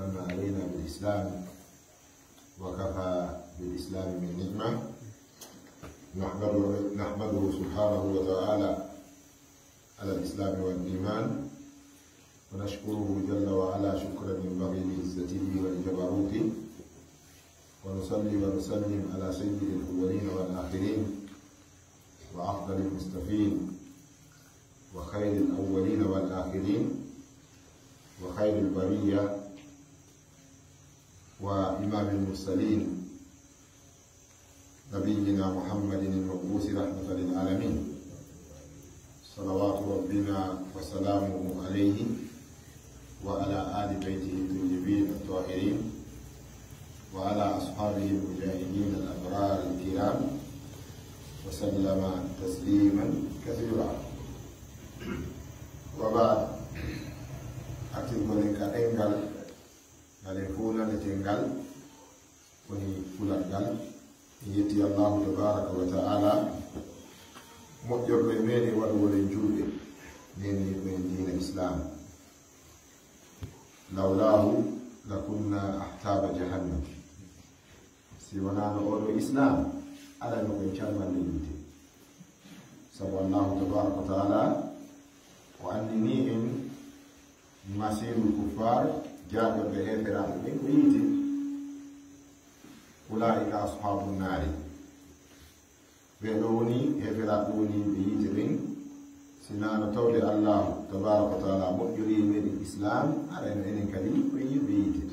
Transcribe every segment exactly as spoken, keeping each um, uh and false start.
من علينا بالإسلام، وكفى بالإسلام من نعمة. نحمده، نحمده سبحانه وتعالى على الإسلام والإيمان، ونشكره جل وعلا شكرا ينبغي لعزته ولجبروته، ونصلي ونسلم على سيد الأولين والآخرين، وأفضل المصطفين، وخير الأولين والآخرين، وخير البرية، وإمام المرسلين، نبينا محمد المبعوث رحمة للعالمين، صلوات ربنا وسلامه عليه وعلى آل بيته الطيبين الطاهرين وعلى أصحابه المجاهدين الأبرار الكرام وسلم تسليما كثيرا. وبعد، أتم لك أنجل Ngal en fof naneten ngal, woni kulal ngal. En yetti Allahu tabaraka wa ta'ala, moƴƴorɗo e meɗen waɗugol en julɓe, ndenni ko en diina Islam. Lawlahu lakunna ahtaba jahannam. Si wonaano oɗo Islam, alano ko en calmande yiite. Sabu Allahu tabaraka wa ta'ala o anndini en masirul kuffar, jaaɓirɓe heeferaaɓe ɓen ko yiite. Ulaa'ika ashaabun naari. Ɓee ɗoo woni heeferaaɓe woni yimɓe yiite ɓen. Si naano tawde Allahu tabaraka wa ta'ala moƴƴori e meɗen Islam, arayno enen kadi ko en yimɓe yiite.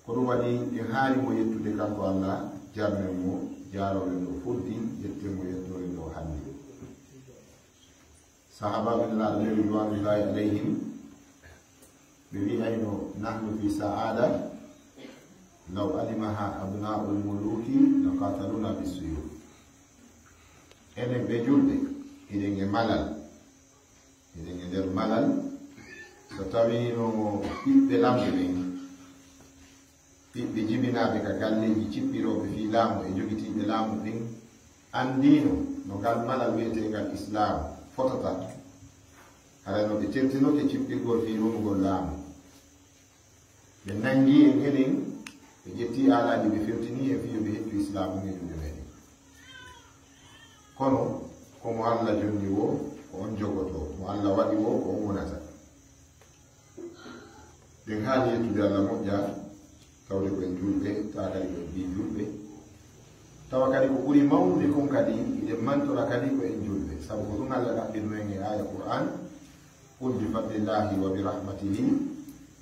Ko ɗum waɗi en haani mo yettude kanko Allah, jarnen mo jaaroore nde o foddi, yetten mo yettoore nde o hannde. Sahaabaaɓe Nelaaɗo ɓe ridwanullahi alayhim, ɓe wi'ayno, "Nahnu fi sa'ada, law alimaha abna'ul muluki laqataluna bissuyuf." Enen ɓe julɓe, hiɗen e malal. Hiɗen e nder malal, so tawiino ɓiɓɓe lamɓe ɓen, ɓiɓɓe jibinaaɓe ka galleeji cippirooɓe fii laamu e jogitiiɓe laamu ɓen, anndiino no ngal malal wi'eteengal Islaamu fotata, haray no ɓe tertinoke cippirgol fii ronugol laamu. Ɓe nanngi en enen, ɓe ƴetti aalaaji, ɓe fewtini en fii yo ɓe hettu Islaamu e julɓe meɗen. Kono, ko mo Alla jonni woo, ko on jogotoo, mo Alla waɗi woo, ko on wonata. Ɗen haani yettude Alla moƴƴa, tawde ko en julɓe, tawa kadi ko en ɓii julɓe. Tawa kadi ko ɓuri mawnude kon kadi, hiɗen mantora kadi ko en julɓe. Sabu ko ɗum Alla ɗaɓɓirno en e aaya Qur'aan, "Qul bi fadlillahi wa bi rahmatihi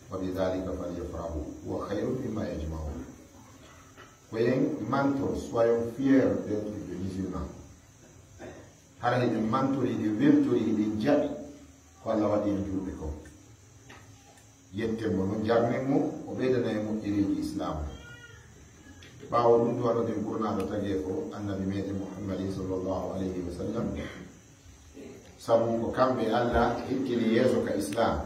wa bi dhalika falyafrahu huwa khayrun mimma yajma'un." Ko en mantor, soyons fiers d'être des musulmans. Hara hiɗen mantori, hiɗen weltori, hiɗen jaɓi ko Alla waɗi en julɓe kon. Yetten mo non, jarnen mo, o ɓeydana en moƴƴereeji Islaamu. Ɓaawo ɗum, duwanoɗen ɓurnaaɗo tageefo, Annabi meɗen Muhammadin sallallahu alayhi wa sallam. Sabu ko kamɓe Alla hikkini yeeso ka Islaam.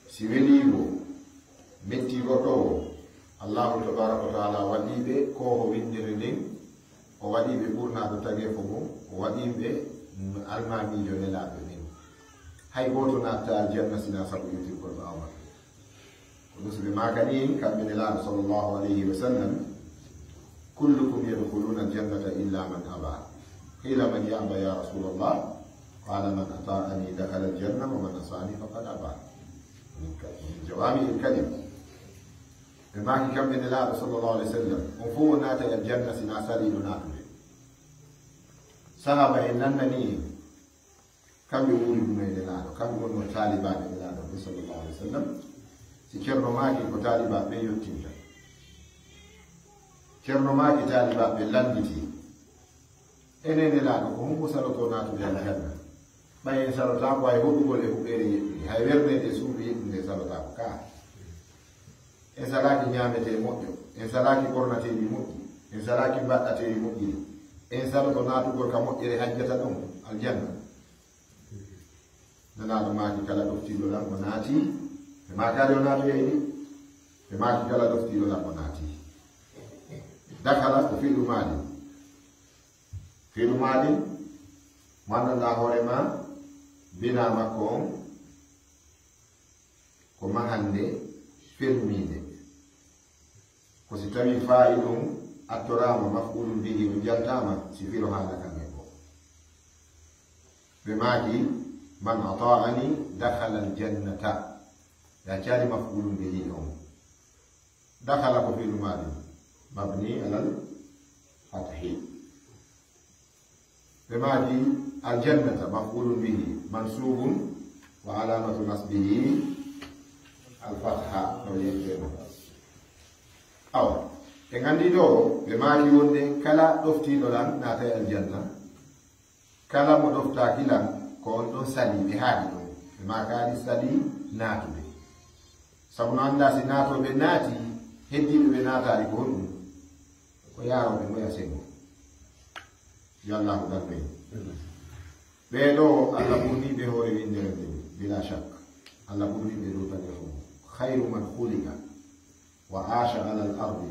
Si welii mo, mettii goɗɗo o, Allaahu tabaaraka wa taala waɗii ɓe kooho winndere nden, o waɗii ɓe ɓurnaaɗo tageefo ngon, o waɗii ɓe almaamiijo nelaaɓe ɓen. Hay gooto naattaa aljanna sinaa sabu yottirgol ɓaawo maɓɓe. Ko ɗum si ɓe maakani en, kamɓe Nelaaɗo sallallahu alayhi wa sallam, "Kullukum yadkhuluna al-jannata illa man aba." Qila, "Man ya'ba ya Rasulallah?" Qala, "Man ata'ani dakhala al-janna wa man asani faqad aba." Min ka-, min jawami'il kalim. Ɓe maaki kamɓe Nelaaɗo sallallahu alayhi wa sallam, "On fof o naata e aljanna sinaa saliiɗo naatude." Sahaaba en nannani en. Kamɓe wuuri ɗum e Nelaaɗo, kamɓe wonno taalibaaɓe Nelaaɗo ɓe, sallallahu alayhi wa sallam. Si Ceerno maaki ko taalibaaɓe ɓe yottinta. Ceerno maaki taalibaaɓe ɓe lannditi. Enen Nelaaɗo, ko honko salotoo naatude aljanna? Ɓay en salotaako hay hoɗugol e huɓeere yeɗɗude, hay werneede e suudu yeɗɗude en salotaako ka. En salaaki ñaametee moƴƴo, en salaaki ɓornateeɗi moƴƴi, en salaaki mbaɗɗateeɗi moƴƴiri. En saloto naatugol ka moƴƴere hajjata ɗon aljanna. Nelaaɗo maaki kala ɗoftiiɗo lan o naati, ɓe maakaali o naatoyay de, ɓe maaki kala ɗoftiiɗo lan o naati. Dakhala ko fi'lu maadin. Fi'lu maadin, mo anndanɗaa hoore maa, binaa makko on, ko mahande fermiinde. Ko si tawii faa'il on attoraama, maf'uulun bihi on jaltaama, si firo haala kan e ko. Ɓe maaki, "Man ata'ani dakhala al-jannata." Ya caali maf'uulun bihi on. Dakhala ko fi'lu maadin, mabni alal fathi. Ɓe maaki, "Al-jannata maf'uulun bihi mansuubun wa alaamatu nasbihi al-fatha." No wi'etee no. Awa, en anndi ɗo, ɓe maaki wonde kala ɗoftiiɗo lan naatay aljanna, kala mo ɗoftaaki lan, ko on ɗon salii, ɓe haaɗi ɗon. Ɓe maakaali salii naatude. Sabu no anndaa si naatooɓe naati, heddiiɓe ɓe naataali ko honɗum? Ko yaarooɓe ngoya senngo. Yo Allaahu darnu en. Ɓee ɗoo, Alla ɓurnii ɓe hoore winndere nden, bila shak. Alla ɓurnii ɓe dow tageefo mum. Khayru man khuliqa wa aasha alal ardi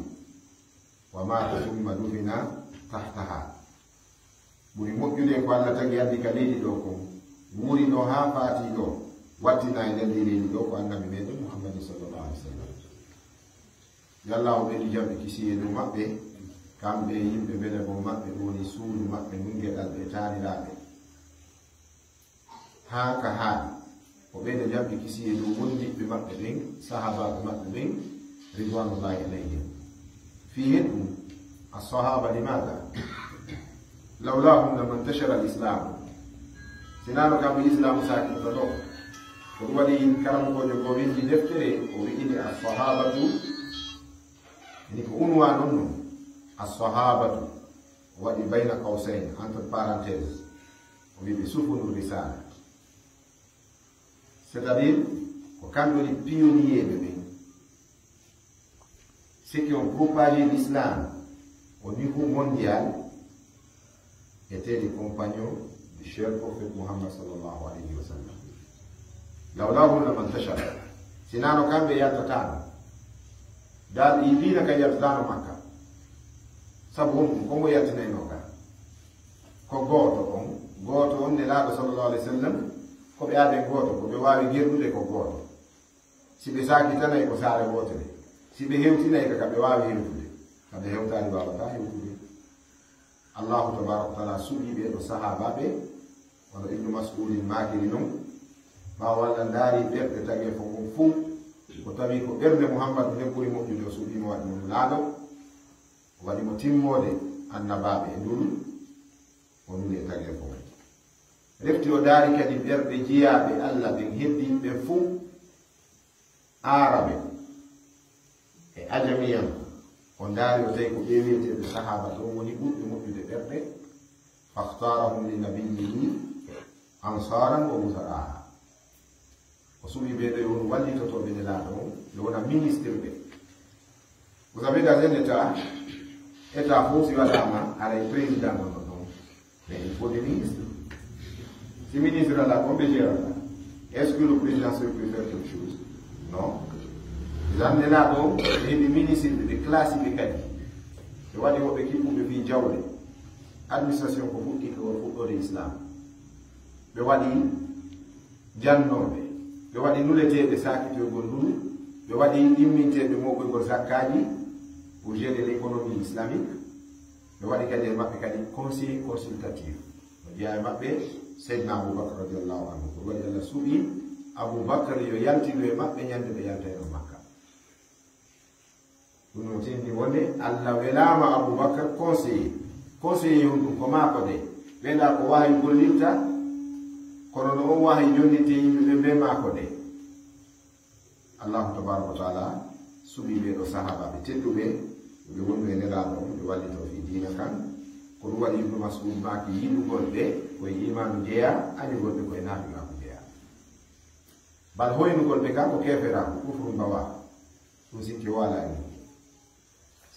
wa maata thumma dufina tahtaha. Ɓuri moƴƴude ko Alla tagi addi ka leydi ɗoo kon, wuuri ɗoo haa faatii ɗoo, wattinaa e nder ndii leydi ɗoo ko Annabi meɗen Muhammadin sallallahu alaihi wasallam. Yo Allaahu ɓeydu jam e kisiyee dow maɓɓe, kamɓe e yimɓe mbele bon maɓɓe, ɗum woni suudu maɓɓe ndun geɗal ɓe e taaniraaɓe. Haa ka haaɗi, o ɓeyda jam e kisiyee dow wondiɓɓe maɓɓe ɓen, sahaabaaɓe maɓɓe ɓen, ridwanullahi alayhim. Fii hen ɗum, as-sahaaba limaada? Lawlaahum lama ntashara al-islaamu. Sinaa no kamɓe islaamu saakirta ɗoo. Ko ɗum waɗi karamokoojo goo winndi deftere, o wi'inde as-sahaabatu, ni ko unwaan on non, as-sahaabatu, o waɗi bayna qawsayn, entre parenthèses, o wi'i ɓe sufunu risaala. C'est-à-dire, ko kamɓe woni pionnier ɓe ɓen. Ceux qui ont propagé l'islam au niveau mondial étaient les compagnons du cher prophète Muhammad sallallahu alayhi wa sallam. Lawlaahum lama ntashara. Sinaa no kamɓe yaltataano. Daal ɗi diina ka yaltataano Makka. Sabu honɗum? Ko mo yaltinaynoo ka? Ko gooto on, gooto on Nelaaɗo sallallahu alayhi wa sallam, ko ɓe aaden gooto, ko ɓe waawi gerɗude ko gooto. Si ɓe saakitanay ko saare wootere, si ɓe hewtinay ka, ka ɓe waawi hewtude, ka ɓe hewtaani waawataa hewtude. Allaahu tabaaraka wa taala suɓii ɓee ɗoo sahaabaaɓe, wano Ibnu Mas'uudin maakiri non, ɓaawo Alla ndaari ɓerɗe tageefo ngon fow, o tawi ko ɓernde Muhammadu nden ɓuri moƴƴude, o suɓii mo waɗi mo nulaaɗo, o waɗi mo timmoode annabaaɓe e ndun, o nuli e tageefo ngon. Refti o ndaari kadi ɓerɗe jiyaaɓe Alla ɓen heddiiɓe ɓen fow, Aarabe e ajamiyanko, o ndaari o tawi ko ɓee wi'eteeɓe sahaaba ɗon woni ɓurɓe moƴƴude ɓerɗe. Fakhtarahum li nabiyyihi ansaaran wa wuzara'a. O suɓii ɓee ɗoo yo wonu wallitotooɓe Nelaaɗo on, yo wona ministirɓe. Vous avez dans un État, État fof si waɗaama, aray président gonɗo ɗon. Mais il faut des ministres. Si ministre alaa, ko ɓe gérata? Est-ce que le président serait préfère quelque chose? Non. Zannde naa ɗon, ɓe heɓi ministre, ɓe classe ɓe kadi. Ɓe waɗi woɓɓe kippuɓe fii jawle. Administration ko fuɗɗi ko fuɗɗoode Islam. Ɓe waɗi jannooɓe, ɓe waɗi nuleteeɓe saakitoygol nduru, ɓe waɗi imminteeɓe mooɓoygol zakkaaji pour gérer l'économie islamique, ɓe waɗi kadi e maɓɓe kadi conseil consultatif. No jeyaa e maɓɓe Seydina Abubakar radiyallahu anhu. Ko waɗi Allah suɓii Abubakar yo yaltino e maɓɓe ñande ɓe yaltayno Makka. Ɗum no tindi wonde Allah welaama Abubakar conseiller. Conseiller on ɗum ko maako de. Ɓeyda ko wahayu gollirta, kono no on wahayu jonninte yimɓe ɓe, ɓe maako de. Allahu tabaraka wa taala suɓii ɓee ɗoo sahaabaaɓe tedduɓe, ɓe wondu e Nelaaɗo on, ɓe wallitoo fii diina kan. Ko ɗum waɗi Ibnu Mas'ud maaki yiɗugol ɓe ko e iimaanu jeyaa, añugol ɓe ko e naafiqaaku jeyaa. Bal hoynugol ɓe kan ko keeferaaku, kufru mbawaa. Ɗum sikke waalaa e mum.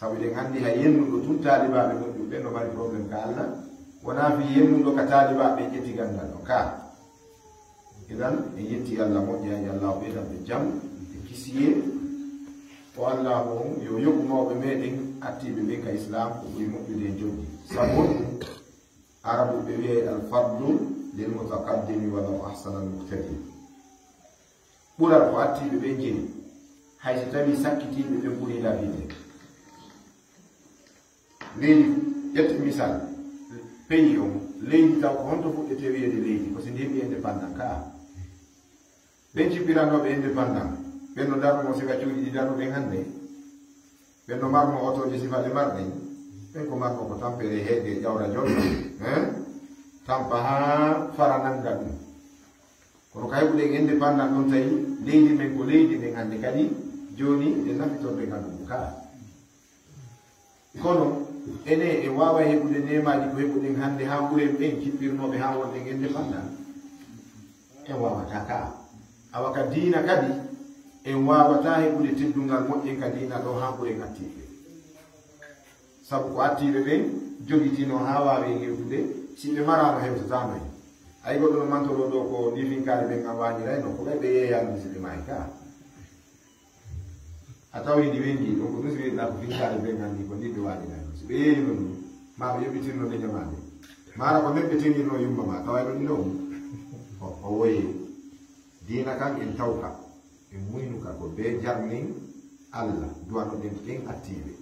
Sabu eɗen anndi hay yennuɗo tun taalibaaɓe moƴƴuɓe no mari problème ka Allah, wonaa fii yennuɗo ka taalibaaɓe ƴetti ganndal ɗon ka. Idan, en yetti Allah moƴƴa, yo Allah ɓeydan ɓe jam e kisiyee. O Allah on yo yoɓu mawɓe meɗen attiiɓe ɓen ka Islam ko ɓuri moƴƴude e joggi. Sabu honɗum? Arabu ɓe wi'ay al fadlu lil mutaqaddimi walaw ahsana al muqtadi. Ɓural ko artiiɓe ɓen jeni, hay si tawii sakkitiiɓe ɓen ɓurii labinde. Leydi, ƴette misal, pays on, leydi taw ko honto fuɗɗetee wiyeede leydi? Ko si ndi heɓi indépendant ka. Ɓen cippiranooɓe indépendant, ɓen no darnoo sifa cuuɗi ɗi darnuɗen hannde. Ɓen no marnoo otooji sifa ɗe marɗen. Ɓen ko marnoo ko tampere heege ƴawra jolɗo, hein? Tampa haa fara nannga ɗum. Kono ka heɓuɗen indépendant ɗon tawi leydi men ko leydi men hannde kadi jooni e nafitorde ka ɗum ka. Kono ene e waawa heɓude neemaaji ko heɓuɗen hannde haa ɓuren ɓen cippirnooɓe haa wonɗen indépendant? En waawata ka. Awa ka diina kadi, en waawata heɓude teddungal moƴƴen ka diina ɗo haa ɓuren attiiɓe. Sabu ko attiiɓe ɓen jogitinoo haa waawi en hewtude, si ɓe maraano hewtataano en. Ay goɗɗo no mantoroo ɗo ko ndi finkaari ɓen an waanirayno, ko ɓay ɓe yeeyaano si ɓe maayi ka. A tawi ndi wendi, ɗon ko ɗum si wiyata ko finkaari ɓen an ni ko ndi ɓe waanirayno. Si ɓe yeeyino ɗum, ma ɓe yoɓitirno nde ñamaande. Maara ko nden ɓe tenirno yumma ma, tawayno ndi ɗo. O, o woye. Diina kan en tawka, en muynuka ko be jarnin Allah, duwano ɗen ɓen attiiɓe.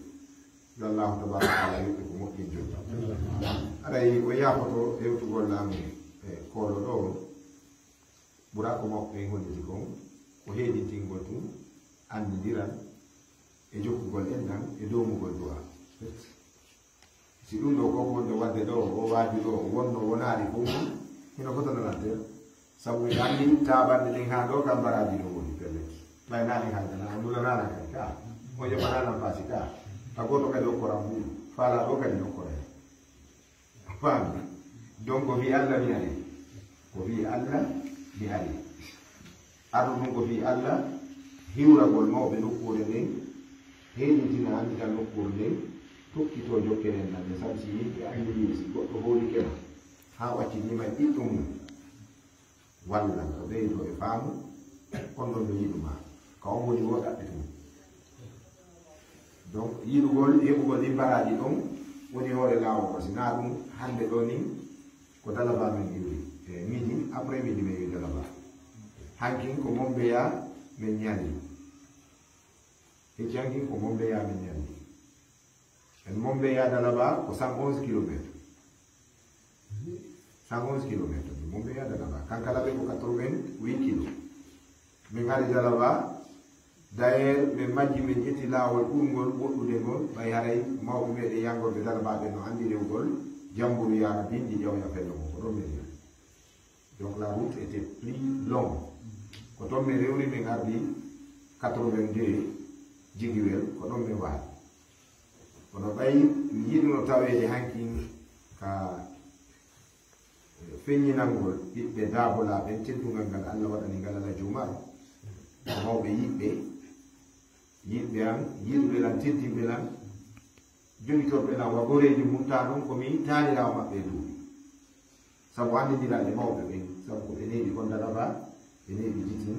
Yo Allahu tabaraka wa taala yoɓɓe ko moƴƴin joni. Aray ko yaafoto hewtugol laamu e koolo ɗo, ɓura ko mawɓe ɓen holliti kon, ko heedintingol tun, anndindiral e jokkugol enɗan e doomugol du'a. Si ɗum ɗo ko wonde wadde ɗo, o waaju ɗo, wonno wonaali fof mum, hino fotananante. Sabu mi anndi taaɓanɗe ɗen haa ɗo kam baraaji ɗo woni pellet. Ɓay naani haydana, a nulanaana kay ka. O yoɓanaana paasi ka. Ta gooto kadi okkoran buuɗu. Faalaa ɗo kadi okkoran. Faami? Donc ko fii Alla mi ari. Ko fii Alla mi ari. Ardu ɗum ko fii Alla, hiwragol mawɓe nokkuure nden, heedintina anndita nokkuure nden, tokkitoo jokkere enɗan nden. Sabu si yimɓe anndii, si goɗɗo hoolike ma, haa o accitnii ma e ɓiɗɗo mum, walla o ɓeydoo e faamu, on ɗon no yiɗu ma. Ka on woni woo ɗaɓɓitu mum. Donc, yiɗugol, heɓugol ɗin baraaji ɗon woni hoore laawol ko. Si naa ɗum, hannde ɗo nin, ko Dalaba min iwri. E midi, après midi min iwi Dalaba. Hankin ko Mombeya min ñali. Hecci hankin ko Mombeya min ñali. En Mombeya Dalaba ko cent onze kilomètres. Cent onze kilomètres. Min Mombeya Dalaba. Kankalabe ko quatre-vingt-huit kilo. Min ngari Dalaba. D'ailleurs, min majji, min ƴetti laawol ɓurngol woɗɗude ngol, ɓay haray mawɓe meɗen yangorɓe Dalaba ɓen no anndi rewgol Jamburu yaara Bindi ƴawya fello ngon. Ko ɗon min rewri. Donc la route était plus longue. Ko ton min rewri, min ardi quatre-vingt-deux Jigiwel, ko ɗon min waali. Kono ɓay mi yiɗuno taweede hankin ka, eh, feññinangol ɓiɓɓe Daabolaa ɓen, teddungal ngal Alla waɗani ngal Alhaji Umar, ko mawɓe yiɗɓe, yiɗɓe an, yiɗuɓe lan, teddinɓe lan, jogitorɓe lan wa goreeji mum, taa ɗon ko mi taaniraawo maɓɓe e duuɓi. Sabu anndindiral e mawɓe ɓen, sabu ko ɓe neeɓi kon Dalaba, ɓe neeɓi Jitin.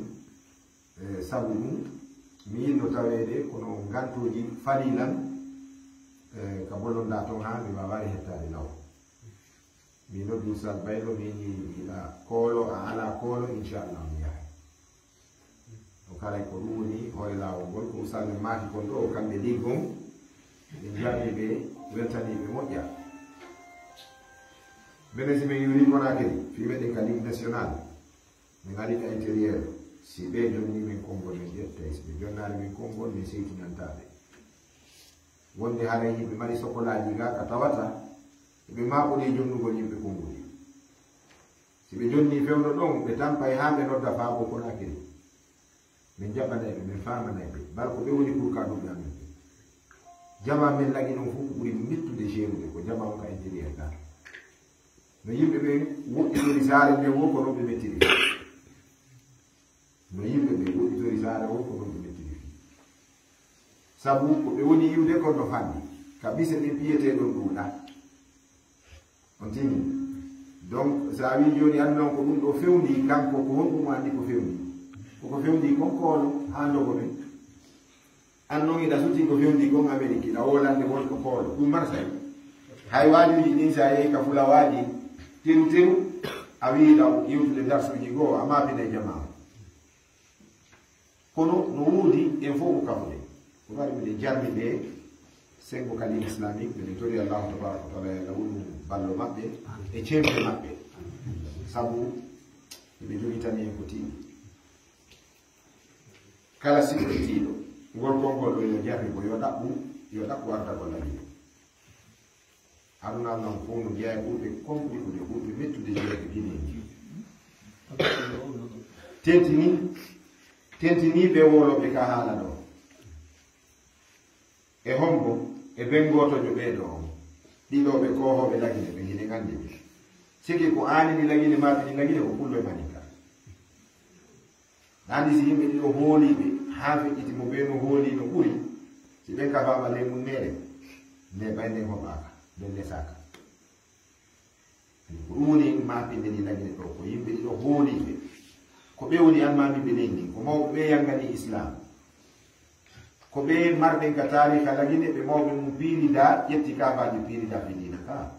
Eh, sabu ɗum, mi yiɗno taweede, kono ngantooji falii lan, eh, ka bolondaa ton haa mi waawaali hettaade law. Mi noddi Oustaz Baylo, mi inni, "Hiɗa koolo, a alaa koolo, inchallah mi yahay." O kala ko ɗum woni hoore laawol ngol, ko Oustaz men maaki kon ɗo, kamɓe ɗi gom, ɓe njaarni ɓe, weltani ɓe moƴƴa. Menen si min yuuri Conakry, fii meɗen ka Ligue Nationale, min ari ka intérieur, si ɓe jonni min konngol min ƴettay, si ɓe jonnaali min konngol min seytinanta ɓe. Wonde haray yimɓe mari sokolaaji ga ka tawata, ɓe maɓɓoɗe jonnugol yimɓe konngol. Si ɓe jonni fewndo ɗon, ɓe tampay haa ɓe nodda faabo Conakry. Min jaɓanay ɓe, min faamanay ɓe. Bal ko ɓe woni kurkaɗuɓe amen ɓe. Jama men lagi ɗon fof ko ɓuri mettude seerude ko jama on ka intérieur ka. No yimɓe ɓen woɗɗitori saare nden wo ko non ɓe mettiri. No yimɓe ɓen woɗɗitori saare wo ko non ɓe mettiri. Sabu ko ɓe woni yiwde kon no fanɗi. Ka bise ɗin piyeteɗon ɗuuɗa. On tini. Donc, so a wii jooni, an non ko ɗum ɗo fewndi, kanko ko honɗum o anndi ko fewndi? Koko fewndi kon koolo, haa ndogo men. An non iɗa suti ko fewndi kon Amerik, iɗa wolande won ko koolo. Ɗum marsay. Hay waajuuji ɗin, so a yehi ka fulawaaji teru teru, a wii iɗa yewtude darsuuji goo, a maapinay jamaa. Kono no woodi en fof ko kafude. Ko waɗi miɗen jarni ɓe sengo kali islamique, miɗen tori Allahu tabaraka wa taala yo Allah wonu ballo maɓɓe e cembe maɓɓe. Sabu ɓe jogitani en ko tiiɗi. Kala sikkitiiɗo ngol konngol ɗo yo jarni ko yo ɗaɓɓu, yo ɗaɓɓu ardagol lagi. Aduna noon fof no jeyaa e ɓurɓe komɗikude, ɓurɓe mettude jeyaa e diineeji. Tentini, tentini ɓe wowlooɓe ka haala ɗo. E hombo, e ben gootojo ɓee ɗo on. Ɗiɗo ɓe koohooɓe lagine ɓe, hiɗen anndi ɓe. Siki ko aanini lagine, maapini lagine ko pullo e maninka. Anndi si yimɓe ɗiɗo hooliiɓe, haa feƴƴiti mo ɓee no hoolii no ɓuri, si ɓen kafaama ley mum meere, nde ɓay nden hoɓaaka, nden nesaaka. Ko ɗum woni maapinde ni lagine ɗo, ko yimɓe ɗiɗo hooliiɓe. Ko ɓe woni almaamiiɓe leydi ndin, ko mawɓe ɓe yanngani Islaam. Ko ɓe marɗen ka taariika lagine, ɓe mawɓe mum piiridaa, ƴetti kaafaaji piiridaa fii diina ka.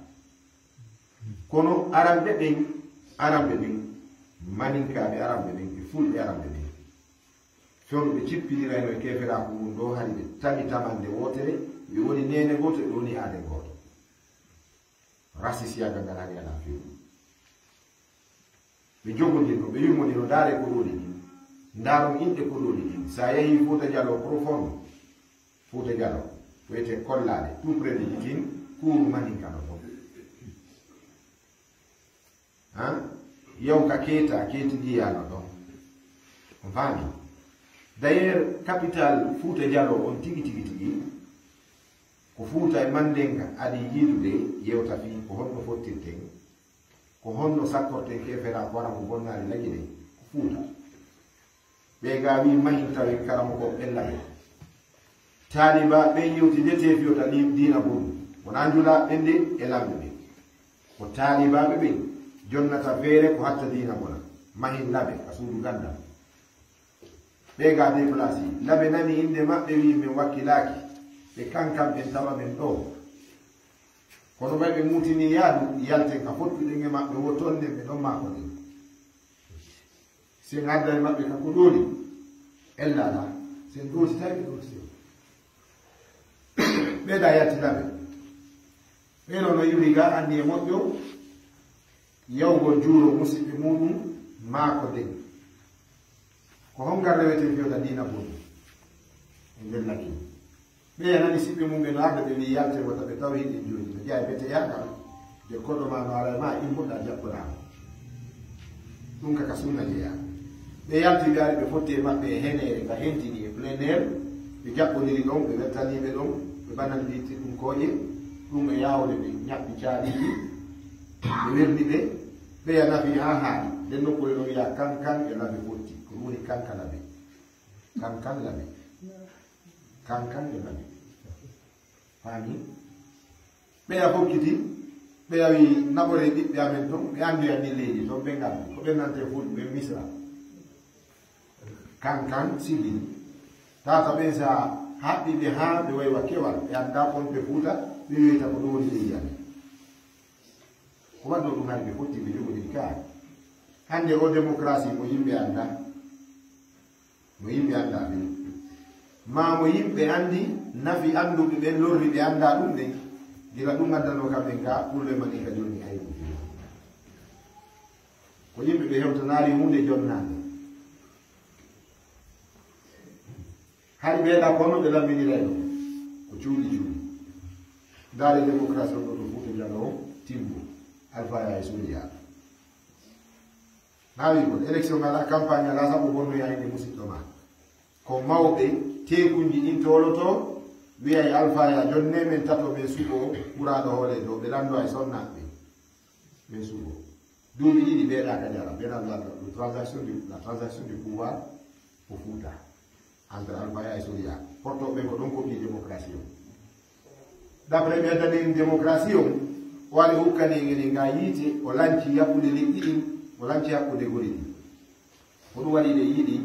Kono aranɓe ɓen, aranɓe ɓen, maninkaaɓe aranɓe ɓen, e fulɓe aranɓe ɓen, fewndo ɓe cippindirayno e keeferaaku ngun ɗoo, hari ɓe tami tamannde wootere, ɓe woni neene gooto, ɓe woni aaden gooto. Rasisiyaagal ngal hari alaa few. Ɓe jogondirno, ɓe yurmondirno, ndaaree koɗooli ɗin, ndaaron inɗe koɗooli ɗin. Si a yahii Fuuta Jaloo profonde, Fuuta Jaloo, ko wiyetee Kollaale, tout près de Bikin, kuuru maninka no ton. Han? Yawta Keeta, Keeti Jiyaa no ton. On faami? D'ailleurs, capital Fuuta Jaloo on tigi, tigi, tigi, ko Fuuta e Manndenga adi yiidude yewta fii ko honno fottirten, ko honno sakkorten keeferaaku, wara ko bonnaali lagine, ko Fuuta. Ɓee gaa wii mahin tawen karamokooɓe ɓen laɓe. Taalibaaɓe ɓen yewti nde teefiyo ta ɗi-, diina bonu. Wonaa njulaaɓe ɓen de e lamɓe ɓen. Ko taalibaaɓe ɓen jonnata feere ko hatta diina bona. Mahin laɓe ka suudu ganndal. Ɓee gaa déplacé. Laɓe nani innde maɓɓe wii men wakkilaaki. Ɓe kankan ɓen tama men ɗoo. Kono ɓay ɓe muutini yaadu, yalten ka fottuɗen e maɓɓe, wo ton nden ɓe ɗon maa ko nden. Si en adda e maɓɓe ka ko ɗooli, ella alaa. Si en ɗootitay, ɓe ɗootitay. Ɓee daa yalti laɓe. Ɓee ɗoo no iwri gaa anndi e moƴƴo, yawgol juuro musiɓɓe muuɗum, maa ko nden. Ko hongal reweten fewta diina boni? E nder lagine. Ɓe nani siɓɓe mum ɓe no arde, ɓe wi yalte wota ɓe taw hiɗen jooni. No jeyaa e bete yagal, nde koɗo ma no ara e ma, immoɗa jaɓɓoɗaama. Ɗum ka, ka sunna jeyaa. Ɓe yalti ɓe ari ɓe fotti e maɓɓe e heneere, ka hentini e plein air, ɓe jaɓɓondiri ɗon, ɓe weltanii ɓe ɗon, ɓe banani ɓe itti ɗum kooƴe, ɗum e yaawde ɓe ñaɓɓi caaliiji, ɓe werni ɓe, ɓeya nafi haa haaɗi. Nden nokkuure ɗon wiyaa Kankan e Labe fotti, ko ɗum woni Kanka Labe. Kankan Labe. Kankan e Labe. Faami? Ɓeya fokkiti, ɓeya wi naɓoree ɓiɓɓe amen ton, ɓe anndi anndi leydi ton, ɓe ngardi. Ko ɓe nante Fulɓe, ɓe Misra. Kankan, Sigiri. Tata ɓen sa haɓɓi ɓe haa ɓe waywa kewal, ɓe anndaa kon ɓe Fuuta, ɓe wi'ata ko ɗum woni leydi amen. Ko waɗno ɗum hari ɓe fotti ɓe jogodiri kaa. Hannde o démocratie mo yimɓe anndaa. Mo yimɓe anndaa ɓen. Maa mo yimɓe anndi, nafi annduɓe ɓen lorri ɓe anndaa ɗum ɗen. Gila ɗum addanoo kamɓe gaa, ɗum le mani ka jooni aybu. Ko yimɓe ɓe hewtanaali huunde jonnaande. Hari ɓeeɗa kono ɓe lamminiray ɗum. Ko cuuɗi cuuɗi. Ndaare démocratie on ɗo to Fuuta Jaloo timbo. Alfaya e Soriya. Naawi ko élection alaa, campagne alaa, sabu bonnoyaa inde musiɗɗo ma. Ko mawɓe teekuuji ɗin toolotoo, wiyay Alfaya, jonne men tato, men suɓo ɓuraaɗo hoole dow, ɓe lanndo ay sonnaaɓe. Men suɓo. Duuɓi ɗiɗi ɓeeɗa ka jara, ɓe nan lanndo. La transaction du, la transaction du pouvoir au Fouta. Entre Alfaya e Soriya. Porto ɓen ko ɗon koɓi démocratie on. D'après ɓe addani en démocratie on, o ari hokkani en enen nga yiite, o lanci yaɓɓude leƴƴi ɗin, o lanci hakkunde gori ɗin. Ko ɗum waɗi ɗe yiɗi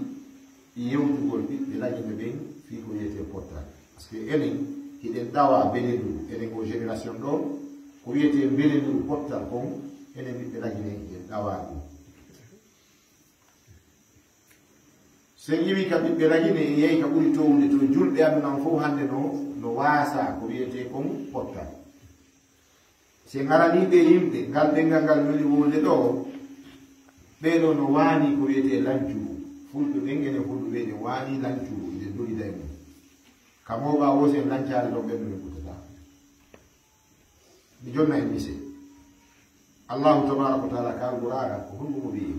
yewtugol ɓiɓɓe lagine ɓen fii ko wiyetee pottal. Par ce que enen hiɗen ɗawa mbelenduru, enen o génération ɗo, ko wiyetee mbelenduru pottal kon, enen ɓiɓɓe lagine hiɗen ɗawa ɗum. Sen iwi ka ɓiɓɓe ragine, en yehi ka ɓuri towude to julɓe amen an fof hannde no, no waasa ko wiyetee kon pottal. Si en aranii ɓee yimɓe, ngal ɗemngal ngal weli wowlude ɗoo, ɓee ɗoo no waanii ko wiyetee lancuru. Fulɓe ɓen, enen Fulɓe ɓen, en waanii lancuru, ɓe dogida e mum. Ka mooɓaa woo si en lancaali ɗon, ɓen no ɓe ɓurtataa. Mi jonna en mise. Allahu tabaaraka wa taala ka Alqur'aana, ko honɗum o wi'i?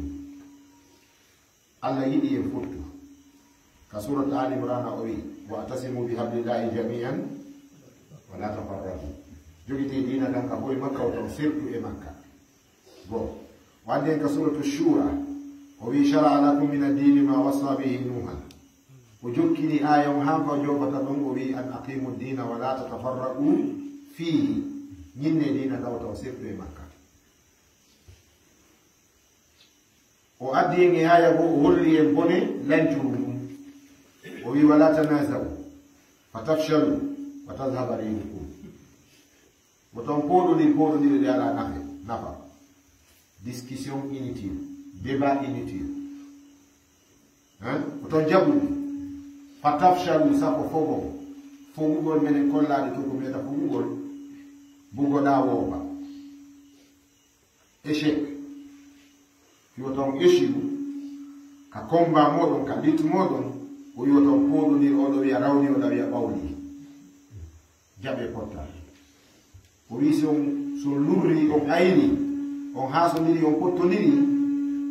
Allah yiɗi en fottu. Ka surat Ali Imran o wi, "Wa'tasimu bihablillahi jami'an wa la tafarraqu." Jogitee diina kan ka fow e makka, wota on sertu e makka. Bon. Wadde ka suratu Shura, o wi, "Shara'a lakum min ad-dini ma wassa bihi Nuhan." O jokkini aaya on haa ka o joofata ɗon, o wi, "An aqimu ad-dina wa la tatafarraqu fihi." Ñinnee diina kan, wota on sertu e makka. O addi en e aaya goo, o holli en bone lancuru ngun. O wi, "Wala tanazaw, fa tafshalu, wa tadhhaba rihukum." Wota on pooɗondir, pooɗondire ɗe alaa nafe, nafa. Discussion inutile, débat inutile. Hein? Wota on jaɓu. Fa tafshalu, sako fogon. Fogugol menen kollaade to ko meta fogugol, bugoɗaa wooba. Échec. Yo taw on échoué ka combat mooɗon, ka lutte mooɗon, o yo taw on pooɗondir, oɗo wiya rawni, oɗo wiya ɓawli. Jaɓe potta. O wi si on, si on lurri, on ayni, on haasondiri, on pottondiri,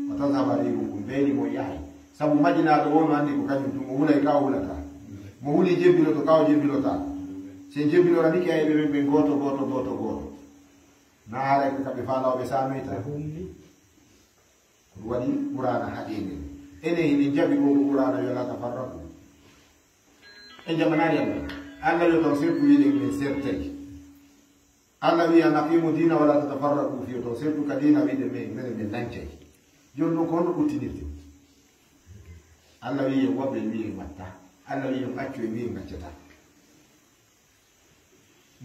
wa tadhhaba rihukum, mbeeli mon yahay. Sabu majinaaɗo o no anndi ko kañum tun, o hulay ka o hulata. Mo huli jebbiloto ka o jebbilota. Si en jebbiloranike ayɓe men ɓen gooto, gooto, gooto, gooto. Na haray ko kamɓe faalaa o ɓe saanoyta. Ko ɗum waɗi Qur'aana haɗi en. Enen hiɗen jaɓi ko Qur'aana yo la tafarraqu. En jaɓanaali Allah. Allah yo taw sertu wiɗen men sertay. Allah wi'i, "An aqimu dina wala tatafarraqu fihi." Taw sertu ka diina wiɗen men, men, men lancay. Jooni ɗum ko honno ɓuttinirte? Allah wi'i en waɗu, en wi'i en watta. Allah wi'i en accu, en wi'i en accata.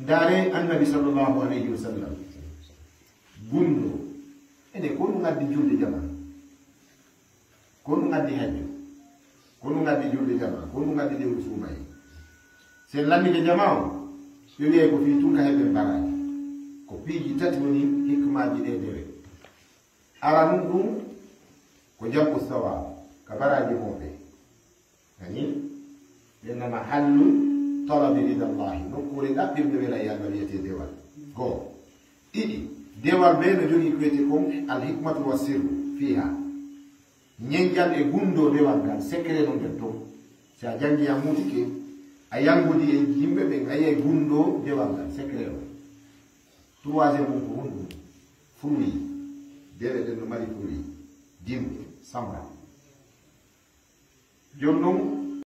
Ndaare Annabi sallallahu alayhi wa sallam. Gunno. Ene, ko ɗum addi julde jamaa? Ko ɗum addi hajju? Ko ɗum addi julde jamaa? Ko ɗum addi lewru suumaye? Si en lannike jamaa o, ɓe wi'ay ko fii tun ka heɓen baraaji. Ko piiji tati woni hikmaaji ɗee dewe. Aranun ɗum ko jam'u sawaab, ka baraaji mooɓe. Ani, ɓe nama hallu talabi ridallahi, nokkuure ɗaɓɓirde wela e Allah wiyetee dewal. Goo. Ɗiɗi, dewal bee no jogii ko wiyetee kon al hikmatu wa sirru fiha. Ñenƴal e gunndoo dewal ngal, secret no nder ton. Si a janngii a muutike, a yanngodii e yimɓe ɓen, a yi'ay gunndoo dewal ngal, secret on. Troisième on ko honɗum? Fruit. Dewe ɗen no mari fruit. Dimɗe, samra. Jooni non,